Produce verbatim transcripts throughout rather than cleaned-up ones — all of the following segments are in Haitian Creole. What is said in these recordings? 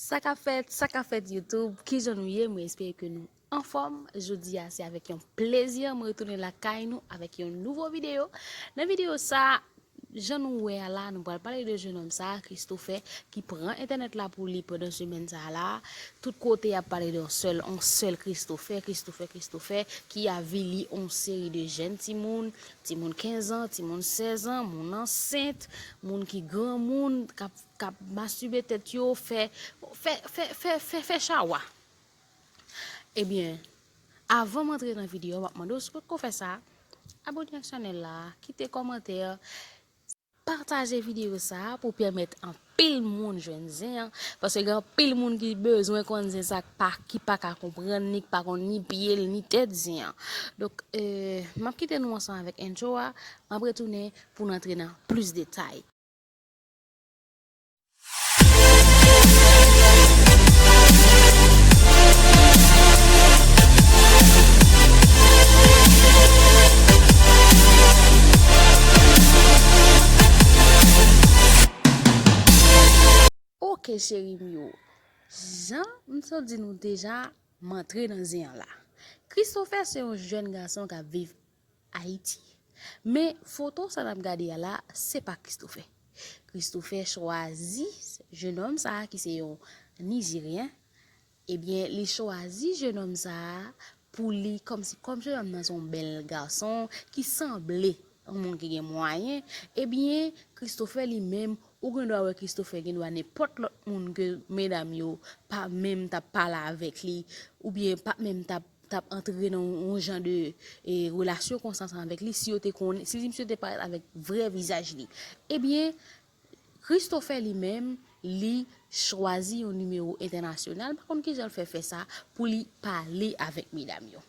Sa k ap fèt, sa k ap fèt YouTube, kijan nou ye? Mwen espere ke nou anfòm. Jodi a, se avèk yon plezi mwen retounen lakay nou avèk yon nouvo videyo. Nan videyo sa, jan nou wè a la, nou pral pale de jennonm sa, Christopher, ki pran entènèt la pou li pandan semèn sa la. Tout kote y ap pale de yon sèl, yon sèl Christopher, Christopher, Christopher, ki avili yon seri de jèn timoun, timoun kenz an, timoun sèz an, moun ansent, moun ki granmoun, k ap, k ap mastibe tèt yo, fè, fè, fè, fè, fè, fè chawa. Ebyen, avan m antre nan videyo a, m ap mande w, si w potko fè sa, abòne ak chanèl la, kite kòmantè, pataje videyo sa a pou pèmèt anpil moun jwenn zen an, paske gen anpil moun ki bezwen konn zen sa k pa, ki pa ka konprann ni, ki pa konn ni pye l, ni tèt zen an. Donk, eh, m ap kite nou ansanm avèk entwo a, m ap retounen pou n antre nan plis detay. Ok, cheri m yo. Jan m sot di nou deja, m antre nan zen an la. Christopher se yon jèn gason k ap viv Ayiti. Men foto sa n ap gade a la, se pa Christopher. Christopher chwazi jennonm sa a ki se yon Nizeryen. Ebyen, li chwazi jennonm sa a pou li, kòmsi, kòm jennonm nan se yon bèl gason ki sanble yon moun ki gen mwayen, ebyen, Christopher li menm, ou gen dwa wè Christopher gen dwa nenpòt lòt moun ke medam yo pa menm t ap pale avèk li, oubyen pa menm t ap, t ap antre nan yon jan de, eh, relasyon konsa ansanm avèk li, si yo te konnen, si misye te parèt avèk vrè vizaj li. Ebyen, Christopher li menm, li chwazi yon nimewo entènasyonal, m pa konn kijan l fè fè sa, pou li pale avèk medam yo.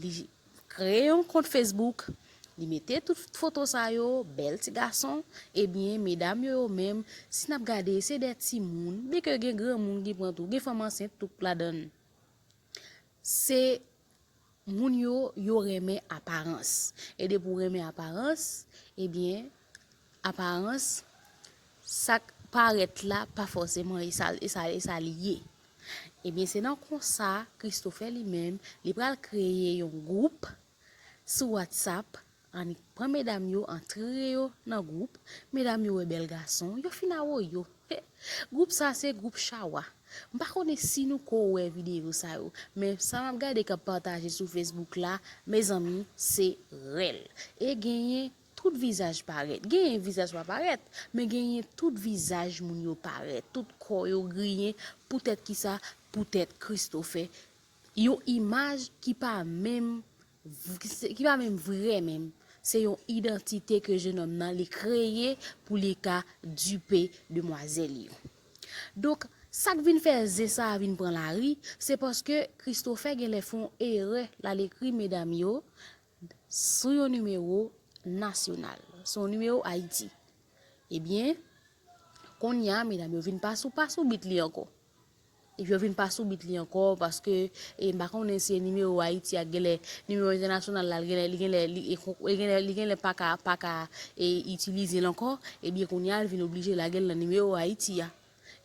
Li kreye yon kont Facebook, li mete tout foto sa yo, bèl ti gason, ebyen, medam yo, yo menm, si n ap gade, se de timoun, byenke gen granmoun ki pran tou, gen fanm ansent tou ladan l. Se moun yo, yo renmen aparans. E depi w renmen aparans, ebyen, aparans, sa k parèt la pa fòseman e sa, e sa, e sa li ye. Ebyen, se nan konsa, Christopher li menm, li pral kreye yon gwoup sou WhatsApp, annik pran medam yo, antre yo nan gwoup, medam yo wè bèl gason, yo fin awoyo. Gwoup sa se gwoup chawa. M pa konnen si nou ko wè videyo sa yo, men sa m ap gade k ap pataje sou Facebook la, mezanmi, se rèl. E genyen tout vizaj parèt. Genyen vizaj pa parèt, men genyen tout vizaj moun yo parèt, tout kò yo griyen. Poutèt kisa? Poutèt Christopher. Yon imaj ki pa menm v-, ki se, ki pa menm vrè menm. Se yon idantite ke jennonm nan li kreye pou li ka dipe demwazèl yo. Donk, sa k vin fè zen sa a vin pran lari, se paske Christopher genlè fè yon erè, l al ekri medam yo sou yon nimewo nasyonal, sou yon nimewo Ayiti. Ebyen, kounye a, medam yo vin pa sou, pa sou bit li ankò. Epi yo vin pa sou bit li ankò, paske, e, m pa konnen si e nimewo Ayiti a, genlè, nimewo entènasyonal la, genlè, li genlè, li, e, kon-, li genlè, li genlè pa ka, pa ka, e, itilize l ankò, ebyen, kounye a, l vin oblije lage l nan nimewo Ayiti a.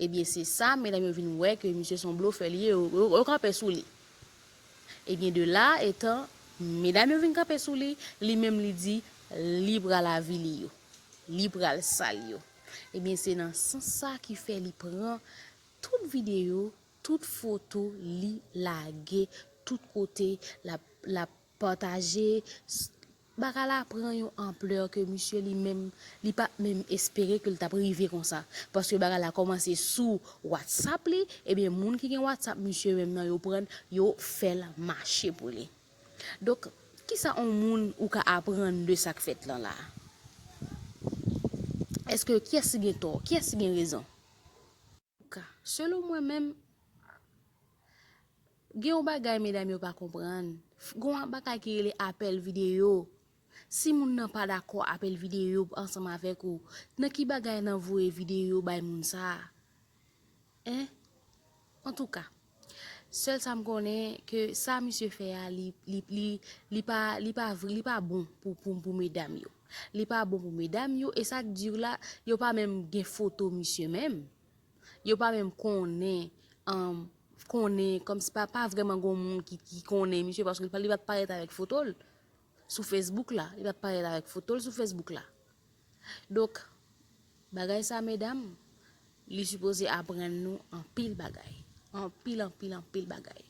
Ebyen, se sa, medam yo vin wè ke misye se yon blofè li ye, yo, yo, yo kanpe sou li. Ebyen, de la, etan medam yo vin kanpe sou li, li menm li di, li pral avili yo, li pral sal yo. Ebyen, se nan sans sa ki fè li pran tout videyo, tout foto, li lage tout kote, l ap, l ap pataje. S-, bagay la pran yon anplè ke misye li menm, li pa t menm espere ke l t ap rive konsa. Paske bagay la kòmanse sou WhatsApp li, ebyen, moun ki gen WhatsApp misye menm nan, yo pran, yo fè l mache pou li. Donk, kisa yon moun ou ka aprann de sa k fèt lan la? Èske kiyès ki gen tò? Kiyès ki gen rezon? Antouka, selon mwen menm, gen yon bagay medam yo pa konprann. F-, gen yon bagay ki rele apèl videyo. Si moun nan pa dakò apèl videyo ansanm avèk ou, nan ki bagay nan voye videyo bay moun sa a? Hein? Antouka, sèl sa m konnen ke sa misye fè a, li, li, li, li pa, li pa vre, li pa bon pou, pou, pou medam yo. Li pa bon pou medam yo, e sa k di w la, yo pa menm gen foto misye menm. Yo pa menm konnen, um, konnen, kòmsi pa, pa vrèman gon moun ki, ki konnen misye, paske li pa, li pa t parèt avèk foto l sou Facebook la. Li pa t parèt avèk foto l sou Facebook la. Donk, bagay sa, medam, li sipoze aprann nou anpil bagay. Anpil, anpil, anpil bagay.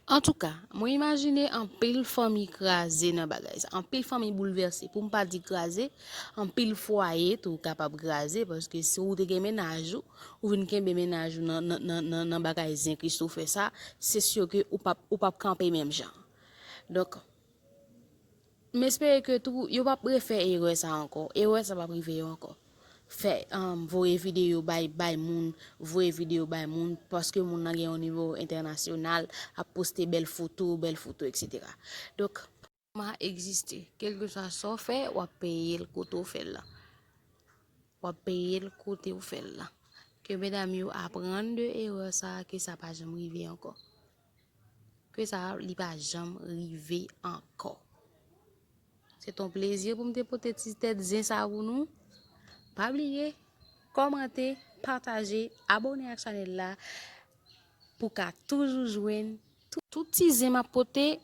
Antouka, mwen imajine anpil fanmi kraze nan bagay sa. Anpil fanmi boulvèse. Pou m pa di kraze, anpil fwaye tou kapab kraze, paske si ou te gen mennaj ou, ou vin kenbe mennaj ou nan, nan, nan, nan, nan bagay zen Christopher sa, se si ke ou p ap, ou p ap kanpe menm jan. Donk, m espere ke tou, yo p ap refè erè sa ankò. Erè sa p ap rive yo ankò. Fè, um, voye videyo bay, bay moun, voye videyo bay moun, paske moun nan gen yon nimewo entènasyonal, ap poste bèl foto, bèl foto, et cetera. Donk, ma egziste. Kèlkeswa sa w fè, w ap peye l kote w fè l la. W ap peye l kote w fè l la. Ke medam yo aprann de erè sa, ke sa pa janm rive ankò. Ke sa, li pa janm rive ankò. Se t on plezi pou m te pote ti tèt zen sa pou nou. Pa bliye, kòmante, pataje, abone ak chanèl la pou ka toujou jwenn tout, tout ti zen m ap pote